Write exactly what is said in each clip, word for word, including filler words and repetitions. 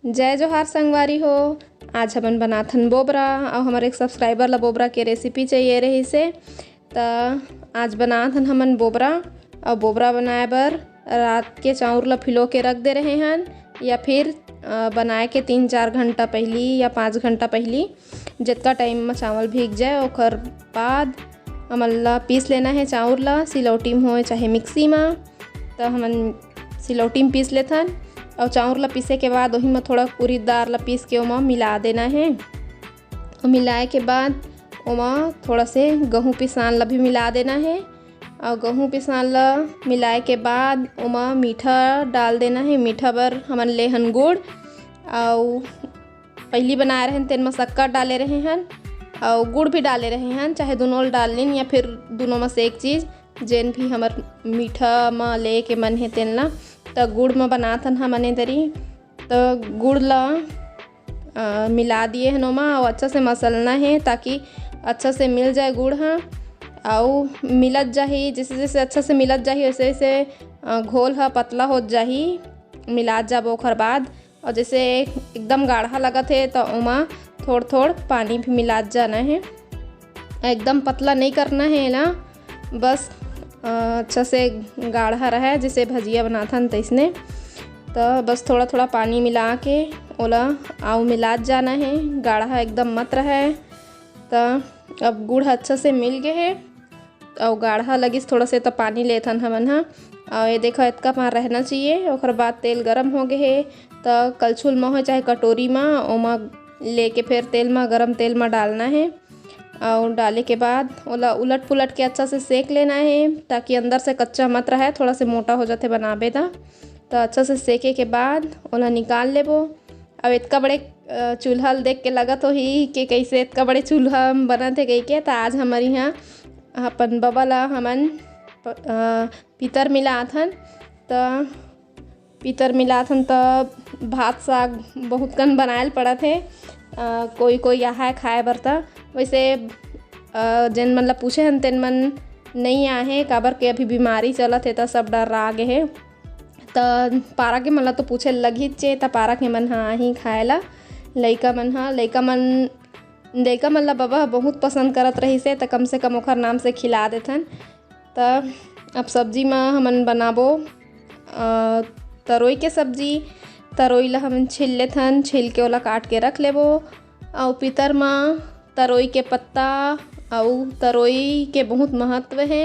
जय जोहार संगवारी हो। आज हमन बनाथन बोबरा, अउ हमर एक सब्सक्राइबर ला बोबरा के रेसिपी चाहिए रहिस हे, त आज बनाथन हमन बोबरा। अउ बोबरा बनाए बर रात के चाउर ला भिगो के रख दे रहे हन, या फिर अ, बनाए के तीन चार घंटा पहिली या पाँच घंटा पहिली, जतका टाइम म चावल भीग जाए, ओकर बाद हमन ला पीस लेना हे चाउर ला, सिलौटी म होए चाहे मिक्सी म। त हमन सिलौटी म पीस लेथन, अउ चाउर ला पीसे के बाद ओही म थोड़ा उरिद दार ला पीस के ओमा मिला देना हे। अउ मिलाए के बाद ओमा थोड़ा से गहूँ पिसान ला भी मिला देना हे। अउ गहूँ पिसान ला मिलाए के बाद ओमा मीठा डाल देना हे। मीठा बर हमन ले हन गुड़, अउ पहिली बनाए रहेन तेन म शक्कर डाले रहे हन, अउ गुड़ भी डाले रहे हन, चाहे दुनों ल डाल लेन या फिर दुनों म से एक चीज, जेन भी हमर मीठा म ले के मन हे तेन ला। त गुड़ म बनाथन हमन ए दरी, त गुड़ ला अ, मिला दिए हन ओमा, अउ अच्छा से मसलना हे ताकि अच्छा से मिल जाए गुड़ ह। अउ मिलत जाही, जैसे जैसे अच्छा से मिलत जाही, वैसे वैसे अ, घोल ह पतला होत जाही, मिलात जाबो ओखर बाद। अउ जैसे एकदम गाढ़ा लगत हे, त ओमा थोड़ थोड़ पानी भी मिलात जाना हे। एकदम पतला नहीं करना है ना, बस अ, अच्छा से गाढ़ा रहे, जैसे भजिया बनाथन तैसने। त बस थोड़ा थोड़ा पानी मिला के ओला अउ मिलात जाना है, गाढ़ा एकदम मत रहे। त अब गुड़ अच्छा से मिल गए है, अउ गाढ़ा लगिस थोड़ा से, त पानी लेथन हमन ह। अउ ये देखो, इतका पार रहना चाहिए। ओकर बाद तेल गरम हो गए है, त कलछुल म हो चाहे कटोरी म, ओमा लेके फिर तेल म, गरम तेल म डालना है। अउ डाले के बाद ओला उलट पुलट के अच्छा से सेक लेना है, ताकि अंदर से कच्चा मत रहे। थोड़ा से मोटा हो जाथे बनाबे त। त अच्छा से सेके के बाद ओला निकाल लेबो। अब इतका बड़े अ, चूल्हा ल देख के लगत होही कि कैसे इतका बड़े चूल्हा म बनत हे कहिके। त आज हमर इहाँ अपन बबा ला हमन प-, अ, पितर मिलात हन। त पितर मिलात हन त भात साग बहुत कन बनाए ल पड़त हे। अ, कोई कोई आहय खाए बर त वैसे अ, जेन मन ला पूछे हन तेन मन नइ आहे, काबर के अभी बीमारी चलत हे त सब डर्रा गे हे। त पारा के मन ला तो पूछे लगही चे, त पारा के मन ह आही खाए ला। लइका मन ह, लइका मन, लइका मन ला बबा ह बहुत पसंद करत रहिस हे, त कम से कम ओखर नाम से खिला देथन। त अब सब्जी म हमन बनाबो अ, तरोई के सब्जी। तरोई ला हमन छील लेथन, छील के ओला काट के रख लेबो। अउ पितर म तरोई के पत्ता अउ तरोई के बहुत महत्व हे।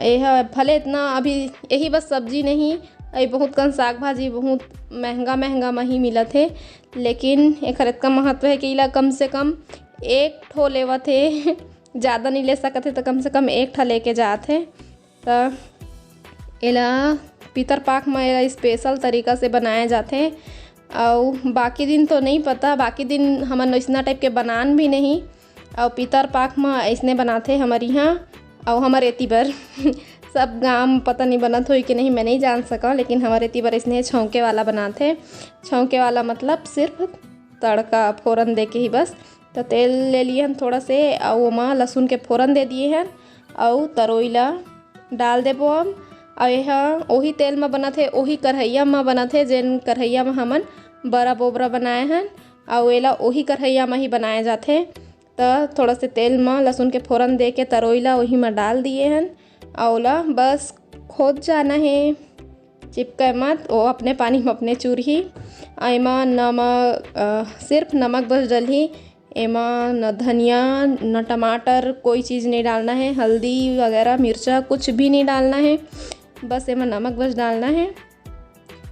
एह भले इतना अभी यही बस सब्जी नहीं, अभी बहुत कन साग भाजी बहुत महंगा महंगा म ही मिलत हे, लेकिन एखर इतना महत्व हे कि इला कम से कम एक ठो लेवत हे। ज़्यादा नहीं ले सकत हे, त कम से कम एक ठा लेके जात हे। त एला पितर पाख म एला स्पेशल तरीका से बनाए जाथे। अउ बाकी दिन तो नहीं पता, बाकी दिन हमन वैसना टाइप के बनान भी नहीं। अउ पितर पाख म अइसने बनाथे हमर इहाँ, अउ हमर एती बर। सब गांव म पता नहीं बनत होही कि नहीं, मैं नहीं जान सकंव, लेकिन हमर एती बर अइसने छौंके वाला बनाथे। छौंके वाला मतलब सिर्फ तड़का फोरन दे के ही बस। त तेल ले लिए हन थोड़ा से, अउ ओमा लहसुन के फोरन दे दिए हन, अउ तरोई ला डाल देबो हम। अउ एह ओही तेल म बनत हे, ओही कढ़ैया म बनत हे, जेन कढ़ैया म हमन बरा बोबरा बनाए हन, अउ एला ओही कढ़ैया म ही बनाए जाथे। त थोड़ा से तेल म लहसुन के फोरन दे के तरोई ला ओही म डाल दिए हन, अउ ओला बस खोद जाना हे, चिपके मत, ओ अपने पानी म अपने चूरही। अउ एमा नमक, अ, सिर्फ नमक बस डलही। एमा न धनिया, न टमाटर, कोई चीज़ नहीं डालना है, हल्दी वगैरह, मिर्चा कुछ भी नहीं डालना है, बस एमा नमक बस डालना है।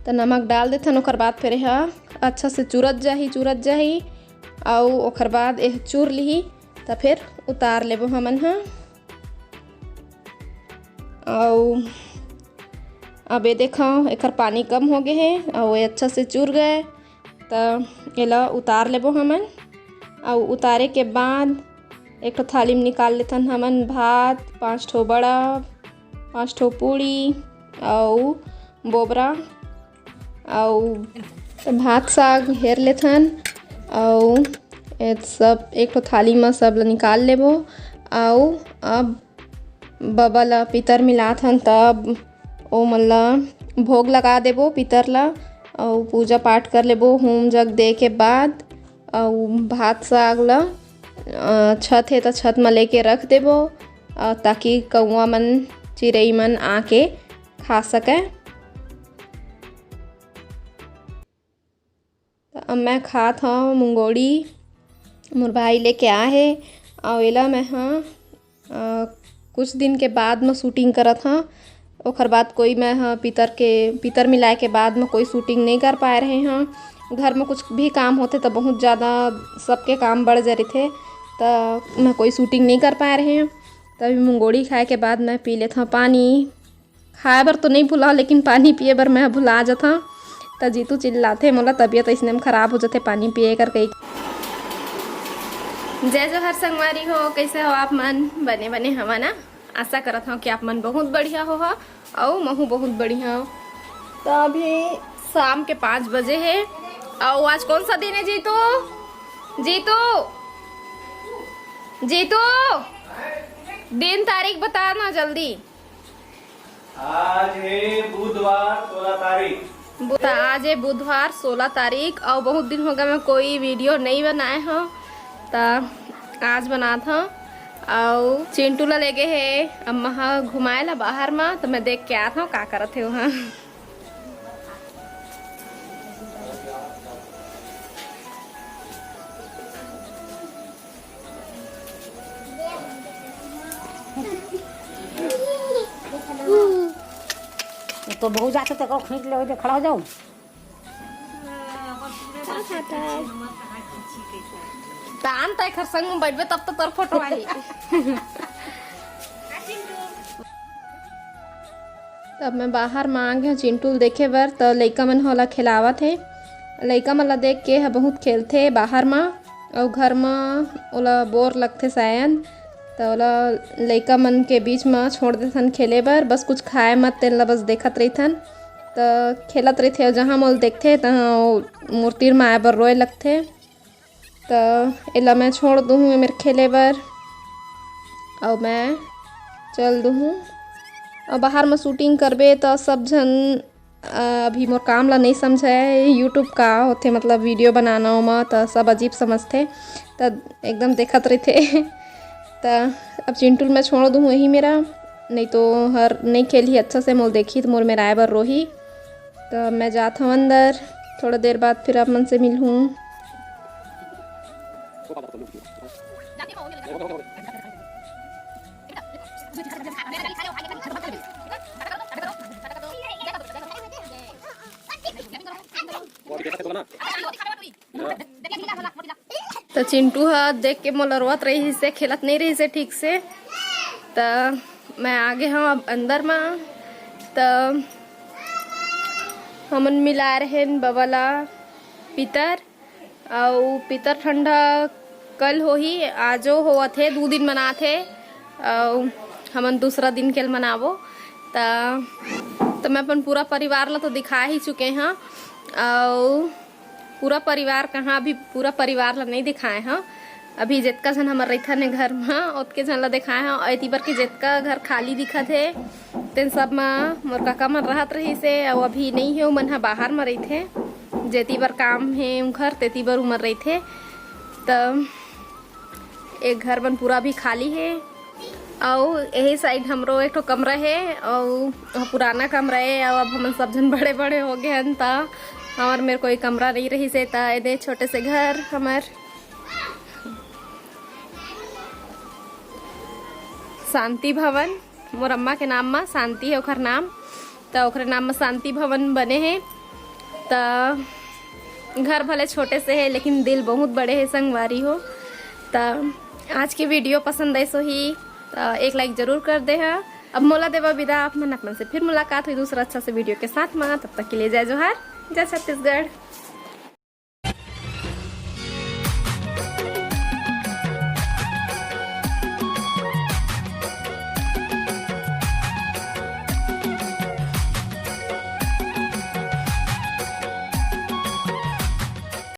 त नमक डाल देथन, ओकर बाद फिर एहा अच्छा से चुरत जाही, चुरत जाही, अउ ओकर बाद एह चुर लिही, त फिर उतार लेबो हमन ह। अउ अब ये देखो, एकर पानी कम हो गए हे, अउ ये अच्छा से चुर गए। त एला उतार लेबो हमन। अउ उतारे के बाद एक ठो थाली में निकाल लेथन हमन भात, पाँच ठो बड़ा, पाँच ठो पूड़ी, अउ बोबरा, अउ भात साग हेर लेथन। अउ ए सब एक ठो थाली में सब ल निकाल लेबो। अउ अब बबा ल पितर मिलात हन, तब ओमन ल भोग लगा देबो पितर ल। अउ पूजा पाठ कर लेबो होम जग दे के बाद। अउ भात साग ल, अ, छत हे त छत म लेके रख देबो, अ, ताकि कौआ मन, चिरई मन आके खा सकय। त अब मैं खात हव मुंगोड़ी, मोर भाई लेके आए हे, अउ एला मैं ह, अ, कुछ दिन के बाद म शूटिंग करत हव। ओखर बाद कोई मैं ह पितर के, पितर मिलाए के बाद म कोई शूटिंग नइ कर पाए रहे हव। घर म कुछ भी काम होथे त बहुत ज़्यादा सबके काम बढ़ जा रहिथे, त मैं कोई शूटिंग नइ कर पाए रहे हव। त अभी मुंगोड़ी खाए के बाद मैं पी लेत हव पानी। खाए बर तो नइ भुलाव, लेकिन पानी पिए बर मैं भुला जथव। त जीतू चिल्लाथे, मोला तबीयत अइसने म खराब हो जथे पानी पिए करके। जय जोहार संगवारी हो, कैसे हो आप मन? बने बने हवा ना? आशा करत हव कि आप मन बहुत बढ़िया होहा, अउ महू बहुत बढ़िया हव। त अभी शाम के पाँच बजे हे, अउ आज कौन सा दिन हे जीतू? जीतू, जीतू, दिन तारीख बता ना जल्दी। आज हे बुधवार, सोलह तारीख। बु-, त आज हे बुधवार, सोलह तारीख, अउ बहुत दिन हो गए मैं कोई वीडियो नइ बनाए हव, त आज बनात हव। अउ चिंटू ला लेगे हे अम्मा ह घुमाए ला बाहर म, त मैं देख के आत हव का करत हे वहाँ। तो बहुत जाते तक खींच ले, खड़ा हो जाओ। तान तय खर संग में बैठबे तब तो तोर फोटो आही। तब मैं बाहर म आ गे चिंटू ल देखे बर, त लइका मन ह ओला खेलावत हे। लइका मन ला देख के ह बहुत खेलथे बाहर म, अउ घर म ओला बोर लगथे शायद, त ओला लइका मन के बीच म छोड़ देथन खेले बर। बस कुछ खाए मत, तेन ला बस देखत रहिथन, त खेलत रहिथे। अउ जहाँ मोला देखथे, तहाँ ओ मोर तीर म आए बर रोए लगथे। त एला मैं छोड़ दूहूँ एमेर खेले बर, अउ मैं चल दूहूँ। अउ बाहर म शूटिंग करबे त सब झन, अ, अभी मोर काम ला नइ समझय, YouTube का होथे, मतलब वीडियो बनाना ओमा त सब अजीब समझथे, त एकदम देखत रहिथे। त अब चिंटू ल मैं छोड़ दूहूँ यही मेरा, नइ तो हर नइ खेलही अच्छा से, मोर देखही त मोर मेर आए बर रोही। त मैं जात हव अंदर, थोड़ा देर बाद फिर आप मन से मिलहूँ। त चिंटू ह देख के मोला रोवत रहिस हे, खेलत नइ रहिस हे ठीक से। त मैं आ गे हव अब अंदर म। त हमन मिलाए रहेन बबा ला पितर, अउ पितर ठंडा कल होही, आजो होवत हे, दू दिन मनात हे, अउ हमन दूसरा दिन के ल मनाबो। त, त मैं अपन पूरा परिवार ला तो दिखा ही चुके हव, अउ पूरा परिवार कहाँ, अभी पूरा परिवार ला नइ दिखाए हव। अभी जेतका झन हमर रहिथन ए घर म, ओतके झन ला दिखाए हव। अउ एती बर के जेतका घर खाली दिखत हे, तेन सब म मोर काका मन रहत रहिस हे, अउ अभी नइ हे, उमन ह बाहर म रहिथे, जेती बर काम हे उंखर, तेती बर उमन रहिथे। त एक घर मन पूरा भी खाली हे, अउ यही साइड हमरो एक ठो कमरा हे, अउ ओह पुराना कमरा हे, अउ अब हमन सब झन बड़े-बड़े हो गे हन, त हमर मेर कोई कमरा नइ रहिस हे, त एदे छोटे से घर हमर शांति भवन। मोर अम्मा के नाम म शांति हे ओखर नाम, त ओखरे नाम म शांति भवन बने हे। त घर भले छोटे से हे, लेकिन दिल बहुत बड़े हे संगवारी हो। त आज के वीडियो पसंद आइस होही त एक लाइक जरूर कर दे हा। अब मोला देवा विदा, आप मन, आप मन से फिर मुलाकात होही दूसरा अच्छा से वीडियो के साथ म। तब तक के लिए जय जोहार, जय छत्तीसगढ़।